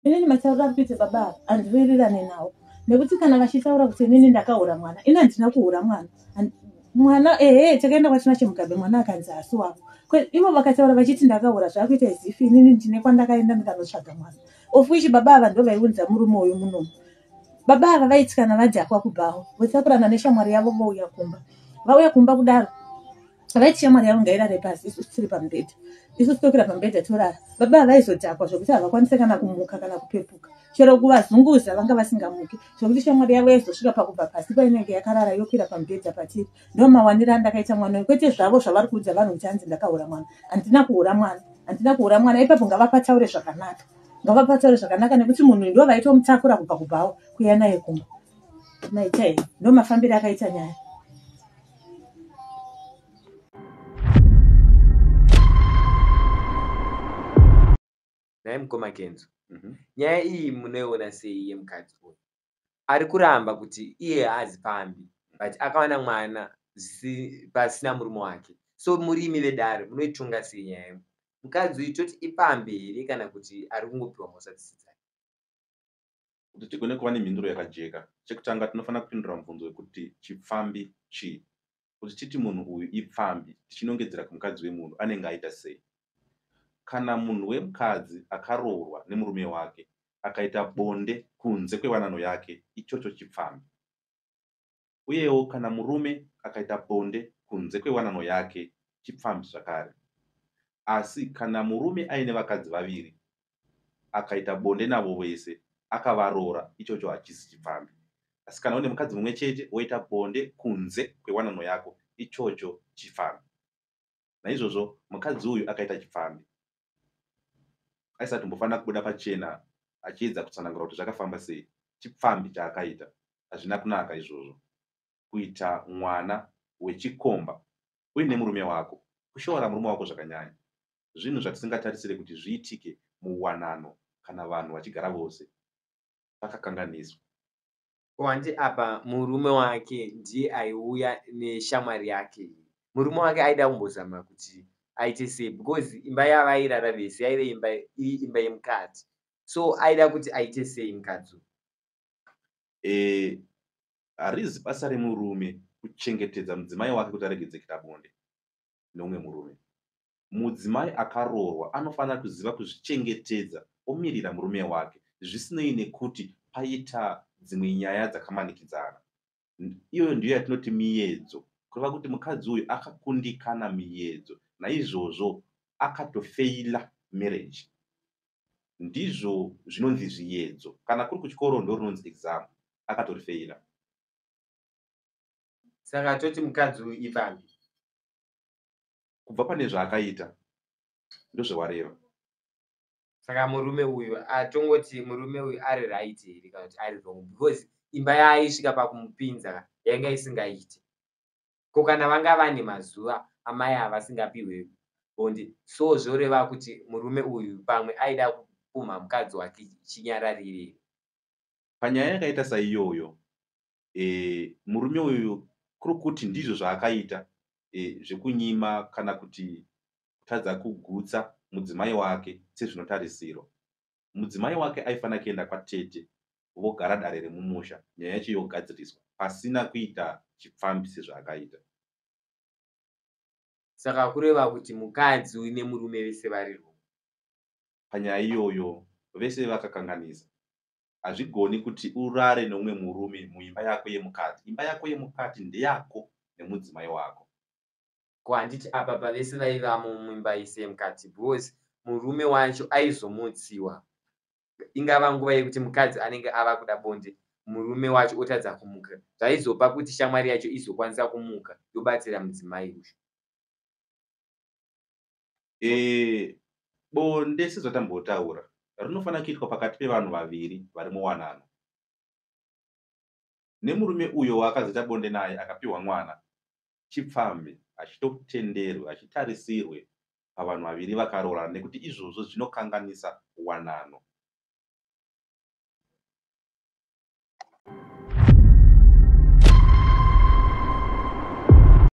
Inini matauriro ari kuita baba ava handiwirirane nawo nekuti kana vachitaura kuti inini ndakahura mwana, ini handina kuhura mwana. Mwana ehe takaenda kwaTinashe Mugabe mwana akanzi haasi wavo. Ivo vakataura vachiti ndakahura zvakuita as if inini ndine kwandakaenda ndikanotsvaga mwana. Of which baba ava ndovaiunza murume uyu munomu. Baba ava vaiti kana vadhakwa kubhawa votakurana neshamwari yavo vouya kumba. Vauya kumba kudaro vaiti shamwari yavo ngairare pasi isu tiri pamubhedha. Isu tokwira pamubhedha torara. Baba ava vaizodhakwa zvekuti havakwanise kana kumuka kana kupepuka. Chero kuvazunguza vanga vasingamuki zvekuti shamwari yavo yaizosvika pakubva pasi painenge yakarara yokwira pamubhedha patiri. Ndomawaniro andakaita mwana uyu kwete zvavo zvavari kuudza vanhu kuti hanzi ndakahura mwana. Handina kuhura mwana. Handina kuhura mwana ipapo ngavapataure zvakanaka. Ngavapataure zvakanaka nekuti munhu ndo vaitomutakura kubva kubhawa kuuya naye kumba. Maita here? Ndo mafambiro akaita nyaya. Nhai mukoma Kenzo, nyaya iyi munoiona sei yemukadzi uyu? Ari kuramba kuti iye haazi pfambi but akawana mwana pasina murume wake. So murimi vedare munoitonga sei nyaya iyi? Mukadzi uyu toti ipfambi here kana kuti ari kungopiwa mhosva dzisiri dzake? Kuti tigone kuva nemhinduro yakajeka, chekutanga tinofanira kupindura mubvunzo wekuti chipfambi chii? Kuti titi munhu uyu ipfambi tichinongedzera kumukadzi wemunhu anenge aita sei? Kana munhu wemukadzi akaroorwa nemurume wake akaita bonde kunze kwewanano yake ichocho chipfambi. Uyewo kana murume akaita bonde kunze kwewanano yake chipfambi zvakare. Asi kana murume aine vakadzi vaviri akaita bonde navo vese akavaroora ichocho hachisi chipfambi. Asi kana une mukadzi mumwe chete woita bonde kunze kwewanano yako ichocho chipfambi. Naizvozvo mukadzi uyu akaita chipfambi. Aisatombofanira kubuda pachena achiedza kutsanangura kuti zvakafamba sei. Chipfambi chaakaita. Hazvina kunaka izvozvo. Kuita mwana wechikomba uine murume wako. Kushoora murume wako zvakanyanya. Zvinhu zvatisingatarisire kuti zviitike muwanano kana vanhu vachigara vose. Pakakanganiswa. Ko hanti apa murume wake ndiye aiuya neshamwari yake. Murume wake aida kumbozama kuti aite sei because imba yavairara vese yaive imba iri imba yemukati. So aida kuti aite sei mukadzi uyu? Harizi basa remurume kuchengetedza mudzimai wake kuti aregedze kuita bonde neumwe murume. Mudzimai akaroorwa anofanira kuziva kuzvichengetedza omirira murume wake zvisinei nekuti paita dzimwe nyaya dzakamanikidzana. Iyoyo ndiyo yatinoti miyedzo, kureva kuti mukadzi uyu akakundikana miyedzo, naizvozvo akatofeila marriage. Ndizvo zvinonzi zviyedzo, kana kuri kuchikoro ndorinonzi exam, akatorifeila. Saka toti mukadzi uyu ipfambi? Kubva pane zvaakaita ndozvawareva. Saka murume uyu atongoti murume uyu ari right here kana kuti ari wrong because imba yaaisvika pakumupinza yainga isingaiti. Ko kana vanga vane mazuva amai ava vasingapihwe bonde so zvoreva kuti murume uyu pamwe aida kupumha mukadzi wake chinyararire. Panyaya yakaita saiyoyo murume uyu kuri kuti ndizvo zvaakaita zvekunyima kana kuti kutadza kugutsa mudzimai wake sezvinotarisirwa. Mudzimai wake aifanira kuenda kwatete vogara dare remumusha nyaya yacho yogadziriswa pasina kuita chipfambi sezvaakaita. Saka kureva kuti mukadzi uyu nemurume vese vari wrong. Panyaya iyoyo vese vakakanganisa. Hazvigoni kuti urare neumwe murume muimba yako yemukati. Imba yako yemukati ndeyako nemudzimai wako. Ko handiti apa pavese vaivamo muimba yese yemukati because murume wacho aizomutsiwa. Ingava nguva yekuti mukadzi anenge ava kuda bonde murume wacho otadza kumuka. Zvaizopa kuti shamwari yacho izokwanisa kumuka yobatsira mudzimai uyu. Bonde sezvatambotaura rinofanira kuitwa pakati pevanhu vaviri vari muwanano. Nemurume uyo waakazoita bonde naye akapiwa mwana, chipfambi hachitotenderwi, hachitarisirwe pavanhu vaviri vakaroorana nekuti izvozvo zvinokanganisa wanano.